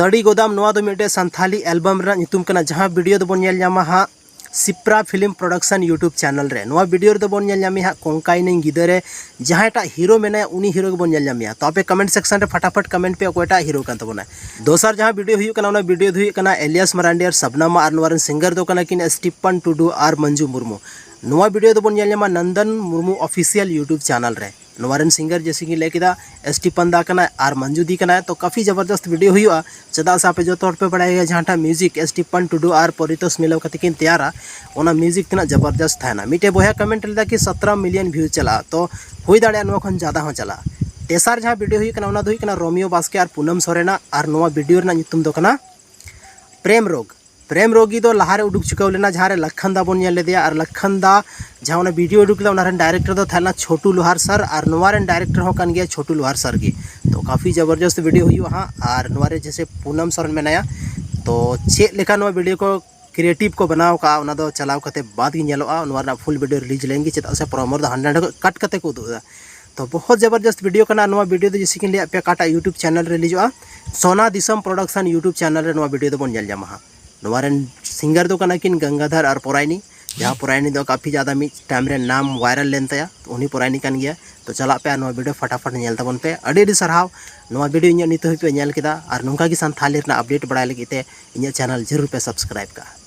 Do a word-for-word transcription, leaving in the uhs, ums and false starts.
ᱟᱹᱰᱤ ᱜᱚᱫᱟᱢ, ᱱᱚᱣᱟ ᱫᱚ ᱢᱤᱫᱴᱮᱡ ᱥᱟᱱᱛᱷᱟᱞᱤ ᱮᱞᱵᱟᱢ ᱨᱮᱱᱟᱜ ᱧᱩᱛᱩᱢ ᱠᱟᱱᱟ, ᱡᱟᱦᱟᱸ ᱵᱷᱤᱰᱤᱭᱳ ᱫᱚᱵᱚᱱ ᱧᱮᱞ ᱧᱟᱢᱟ ᱦᱟᱸᱜ ᱥᱤᱯᱨᱟ ᱯᱷᱤᱞᱢ ᱯᱨᱚᱰᱟᱠᱥᱚᱱ YouTube ᱪᱮᱱᱮᱞ ᱨᱮ᱾ ᱱᱚᱣᱟ ᱵᱷᱤᱰᱤᱭᱳ ᱨᱮᱫᱚ ᱵᱚᱱ ᱧᱮᱞ ᱧᱟᱢᱮᱭᱟ ᱦᱟᱸᱜ ᱠᱚᱝᱠᱟᱭᱱᱤ ᱜᱤᱫᱟᱹᱨᱮ ᱡᱟᱦᱟᱸᱭᱴᱟᱜ ᱦᱤᱨᱳ ᱢᱮᱱᱟᱭᱟ, ᱩᱱᱤ ᱦᱤᱨᱳ ᱜᱮᱵᱚᱱ ᱧᱮᱞ ᱧᱟᱢᱮᱭᱟ᱾ ᱛᱚ ᱟᱯᱮ ᱠᱚᱢᱮᱱᱴ ᱥᱮᱠᱥᱚᱱ ᱨᱮ ᱯᱷᱟᱴᱟᱯᱷᱟᱴ ᱠᱚᱢᱮᱱᱴ ᱯᱮ ᱚᱠᱚᱭᱴᱟᱜ ᱦᱤᱨᱳ ᱠᱟᱱ ᱛᱟᱵᱚᱱᱟᱭ᱾ ᱫᱚᱥᱟᱨ ᱡᱟᱦᱟᱸ ᱵᱷᱤᱰᱤᱭᱳ ᱦᱩᱭᱩᱜ ᱠᱟᱱᱟ, ᱚᱱᱟ ᱵᱷᱤᱰᱤᱭᱳ ᱫᱚ ᱦᱩᱭᱩᱜ ᱠᱟᱱᱟ ᱮᱞᱤᱭᱟᱥ ᱢᱟᱨᱟᱱᱰᱤ ᱟᱨ ᱥᱟᱵᱱᱟᱢᱟ, ᱟᱨ ᱱᱚᱣᱟ ᱨᱮᱱ ᱥᱤᱝᱜᱟᱨ ᱫᱚ ᱠᱟᱱᱟ ᱠᱤᱱ ᱥᱴᱤᱯᱟᱱ ᱴᱩᱰᱩ ᱟᱨ ᱢᱚᱧᱡᱩ ᱢᱩᱨᱢᱩ᱾ ᱱᱚᱣᱟ ᱵᱷᱤᱰᱤᱭᱳ ᱫᱚᱵᱚᱱ ᱧᱮᱞ ᱧᱟᱢᱟ ᱱᱚᱱᱫᱚᱱ ᱢᱩᱨᱢᱩ ᱚᱯᱷᱤᱥᱤᱭᱟᱞ YouTube ᱪᱮᱱᱮᱞ ᱨᱮ᱾ ᱱᱚᱣᱟ ᱨᱮᱱ ᱥᱤᱝᱜᱟᱨ ᱡᱮᱭᱥᱮ ᱠᱤ ᱞᱟᱹᱭ ᱠᱮᱫᱟ ᱮᱥ ᱴᱤ ᱯᱟᱱᱫᱟ ᱠᱟᱱᱟᱭ ᱟᱨ ᱢᱚᱧᱡᱩ ᱫᱤ ᱠᱟᱱᱟᱭ, ᱛᱚ ᱠᱟᱯᱷᱤ ᱡᱚᱵᱚᱨᱫᱚᱥᱛ ᱵᱷᱤᱰᱤᱭᱳ ᱦᱩᱭᱩᱜᱼᱟ᱾ ᱪᱮᱫᱟᱜ ᱥᱮ ᱟᱯᱮ ᱡᱚᱛᱚ ᱦᱚᱲ ᱯᱮ ᱵᱟᱲᱟᱭᱟ ᱡᱟᱦᱟᱸᱴᱟᱜ ᱢᱤᱭᱩᱡᱤᱠ ᱮᱥ ᱴᱤ ᱯᱟᱱ ᱴᱩᱰᱩ ᱟᱨ ᱯᱚᱨᱤᱛᱳᱥ ᱢᱤᱞᱟᱹᱣ ᱠᱟᱛᱮ ᱠᱤᱱ ᱛᱮᱭᱟᱨᱟ, ᱚᱱᱟ ᱢᱤᱭᱩᱡᱤᱠ ᱛᱤᱱᱟᱹᱜ ᱡᱚᱵᱚᱨᱫᱚᱥᱛ ᱛᱟᱦᱮᱱᱟ᱾ ᱢᱤᱫᱴᱮᱡ ᱵᱚᱭᱦᱟ ᱠᱚᱢᱮᱱᱴ ᱞᱮᱫᱟ ᱠᱤ ᱥᱚᱛᱨᱚ ᱢᱤᱞᱤᱭᱚᱱ ᱵᱷᱤᱭᱩ ᱪᱟᱞᱟᱜᱼᱟ, ᱛᱚ ᱦᱩᱭ ᱫᱟᱲᱮᱭᱟᱜᱼᱟ ᱱᱚᱣᱟ ᱠᱷᱚᱱ ᱡᱟᱫᱟ ᱦᱚᱸ ᱪᱟᱞᱟᱜᱼᱟ᱾ ᱛᱮᱥᱟᱨ ᱡᱟᱦᱟᱸ ᱵᱷᱤᱰᱤᱭᱳ ᱦᱩᱭᱩᱜ ᱠᱟᱱᱟ, ᱚᱱᱟ ᱫᱚ ᱦᱩᱭᱩᱜ ᱠᱟᱱᱟ ᱨᱳᱢᱤᱭᱳ ᱵᱟᱥᱠᱮ ᱟᱨ ᱯᱩᱱᱟᱢ ᱥᱚᱨᱮᱱᱟᱜ, ᱟᱨ ᱱᱚᱣᱟ ᱵᱷᱤᱰᱤᱭᱳ ᱨᱮᱱᱟᱜ ᱧᱩᱛᱩᱢ ᱫᱚ ᱠᱟᱱᱟ ᱯᱨᱮᱢ ᱨᱳᱜᱽ᱾ ᱯᱨᱮᱢ ᱨᱳᱜᱤ ᱫᱚ ᱞᱟᱦᱟᱨᱮ ᱩᱰᱩᱠ ᱪᱩᱠᱟᱹᱣ ᱞᱮᱱᱟ, ᱡᱟᱦᱟᱸᱨᱮ ᱞᱟᱠᱷᱟᱱ ᱫᱟ ᱵᱚᱱ ᱧᱮᱞ ᱞᱮᱫᱮᱭᱟ, ᱟᱨ ᱞᱟᱠᱷᱟᱱ ᱫᱟ ᱡᱟᱦᱟᱸ ᱚᱱᱟ ᱵᱷᱤᱰᱤᱭᱳ ᱩᱰᱩᱠ ᱞᱮᱫᱟ, ᱚᱱᱟ ᱨᱮᱱ ᱰᱟᱭᱨᱮᱠᱴᱚᱨ ᱫᱚ ᱛᱟᱦᱮᱸ ᱞᱮᱱᱟ ᱪᱷᱳᱴᱩ ᱞᱳᱦᱟᱨ ᱥᱟᱨ, ᱟᱨ ᱱᱚᱣᱟ ᱨᱮᱱ ᱰᱟᱭᱨᱮᱠᱴᱚᱨ ᱦᱚᱸ ᱠᱟᱱ ᱜᱮᱭᱟ ᱪᱷᱳᱴᱩ ᱞᱳᱦᱟᱨ ᱥᱟᱨ ᱜᱮ᱾ ᱛᱚ ᱠᱟᱯᱷᱤ ᱡᱚᱵᱚᱨᱫᱚᱥᱛ ᱵᱷᱤᱰᱤᱭᱳ ᱦᱩᱭᱩᱜᱼᱟ ᱦᱟᱸᱜ᱾ ᱟᱨ ᱱᱚᱣᱟ ᱨᱮ ᱡᱮᱭᱥᱮ ᱯᱩᱱᱟᱢ ᱥᱚᱨᱮᱱ ᱢᱮᱱᱟᱭᱟ, ᱛᱚ ᱪᱮᱫ ᱞᱮᱠᱟ ᱱᱚᱣᱟ ᱵᱷᱤᱰᱤᱭᱳ ᱠᱚ ᱠᱨᱤᱭᱮᱴᱤᱵᱷ ᱠᱚ ᱵᱮᱱᱟᱣ ᱠᱟᱜᱼᱟ, ᱚᱱᱟ ᱫᱚ ᱪᱟᱞᱟᱣ ᱠᱟᱛᱮ ᱵᱟᱫ ᱜᱮ ᱧᱮᱞᱚᱜᱼᱟ᱾ ᱱᱚᱣᱟ ᱨᱮᱱᱟᱜ ᱯᱷᱩᱞ ᱵᱷᱤᱰᱤᱭᱳ ᱨᱤᱞᱤᱡᱽ ᱞᱮᱱ ᱜᱮ, ᱪᱮᱫᱟᱜ ᱥᱮ ᱯᱨᱚᱢᱳ ᱨᱮᱫᱚ ᱦᱟᱸᱰᱮ ᱱᱟᱸᱰᱮ ᱠᱷᱚᱱ ᱠᱟᱴ ᱠᱟᱛᱮ ᱠᱚ ᱩᱫᱩᱜ ᱮᱫᱟ᱾ ᱛᱚ ᱵᱚᱦᱚᱛ ᱡᱚᱵᱚᱨᱫᱚᱥᱛ ᱵᱷᱤᱰᱤᱭᱳ ᱠᱟᱱᱟ᱾ ᱱᱚᱣᱟ ᱵᱷᱤᱰᱤᱭᱳ ᱫᱚ ᱡᱮᱭᱥᱮ ᱠᱤᱱ ᱞᱟᱹᱭᱟᱫ ᱯᱮᱭᱟ ᱚᱠᱟᱴᱟᱜ YouTube ᱪᱮᱱᱮᱞ ᱨᱮ ᱨᱤᱞᱤᱡᱚᱜᱼᱟ, ᱥᱳᱱᱟ ᱫᱤᱥᱚᱢ ᱯᱨᱚᱰᱟᱠᱥᱚᱱ YouTube ᱪᱮᱱᱮᱞ ᱨᱮ ᱱᱚᱣᱟ ᱵᱷᱤᱰᱤᱭᱳ ᱫᱚᱵᱚᱱ ᱧᱮᱞ ᱧᱟᱢᱟ ᱦᱟᱸᱜ᱾ ᱱᱚᱣᱟ ᱨᱮᱱ ᱥᱤᱝᱜᱟᱨ ᱫᱚ ᱠᱟᱱᱟ ᱠᱤᱱ ᱜᱚᱝᱜᱟᱫᱷᱟᱨ ᱟᱨ ᱯᱚᱨᱟᱭᱱᱤ, ᱡᱟᱦᱟᱸ ᱯᱚᱨᱟᱭᱱᱤ ᱫᱚ ᱠᱟᱯᱷᱤ ᱡᱟᱫᱟ ᱢᱤᱫ ᱴᱟᱭᱤᱢ ᱨᱮ ᱱᱟᱢ ᱵᱷᱟᱭᱨᱟᱞ ᱞᱮᱱ ᱛᱟᱭᱟ, ᱛᱚ ᱩᱱᱤ ᱯᱚᱨᱟᱭᱱᱤ ᱠᱟᱱ ᱜᱮᱭᱟ᱾ ᱛᱚ ᱪᱟᱞᱟᱜ ᱯᱮ ᱟᱨ ᱱᱚᱣᱟ ᱵᱷᱤᱰᱤᱭᱳ ᱯᱷᱟᱴᱟᱯᱷᱟᱴ ᱧᱮᱞ ᱛᱟᱵᱚᱱ ᱯᱮ᱾ ᱟᱹᱰᱤ ᱟᱹᱰᱤ ᱥᱟᱨᱦᱟᱣ, ᱱᱚᱣᱟ ᱵᱷᱤᱰᱤᱭᱳ ᱤᱧᱟᱹᱜ ᱱᱤᱛ ᱦᱟᱹᱵᱤᱡ ᱯᱮ ᱧᱮᱞ ᱠᱮᱫᱟ, ᱟᱨ ᱱᱚᱝᱠᱟ ᱜᱮ ᱥᱟᱱᱛᱷᱟᱞᱤ ᱨᱮᱱᱟᱜ ᱟᱯᱰᱮᱴ ᱵᱟᱲᱟᱭ ᱞᱟᱹᱜᱤᱫ ᱛᱮ ᱤᱧᱟᱹᱜ ᱪᱮᱱᱮᱞ ᱡᱟᱹᱨᱩᱲ ᱯᱮ ᱥᱟᱵᱥᱠᱨᱟᱭᱤᱵ ᱠᱟᱜᱼᱟ᱾